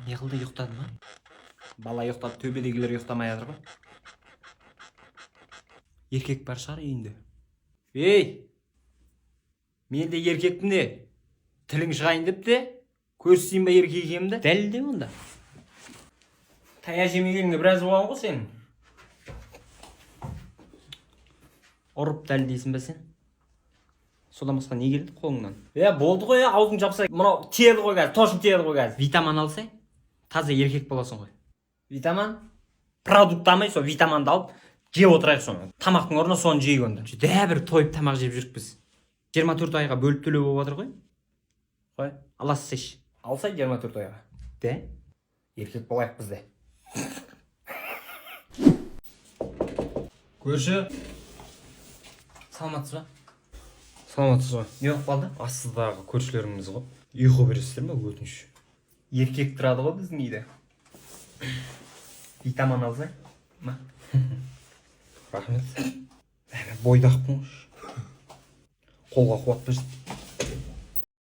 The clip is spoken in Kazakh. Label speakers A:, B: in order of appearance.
A: Не қылды, ұйықтады ма? Бала ұйықтады, төбедегілер ұйықтамай жатыр ғой. Еркек бар шығар үйінде. Ей, мен де еркекпін де, тілің шығайын деп те көрсетейін ба еркек екенімді? Дәлелде онда.
B: Таяқ жемегеніңе біраз болған ғой сенің.
A: Ұрып дәлелдейсің ба сен? Содан басқа не келді қолыңнан?
B: Е, болды ғой, е, аузың жапса, мынау тиеді ғой қазір, точно тиеді ғой қазір.
A: Витамин алсай, таза еркек боласың ғой.
B: Витамин? Продукт алмай, сол витаминді алып жеп отырайық соны. Тамақтың орнына соны жейік онда.
A: Жүдә бір тойып тамақ жеп жүрікпіз. 24 айға бөліп төлеу болып жатыр ғой.
B: Қой.
A: Аласыз.
B: Алсай 24 айға.
A: Де?
B: Еркек болайық біз де. Көрші.
A: Саламатсыз ба?
C: Саламатсыз ба?
A: Не болып қалды?
C: Астыдағы көршілеріміз ғой. Ұйқы бересіздер ме, өтініш?
B: Еркек тұрады ғой біздің үйде. Витамин алсай. Ма?
C: Рахмет. Ә, мен бойдақпын ғой. Қолға қуат берсін.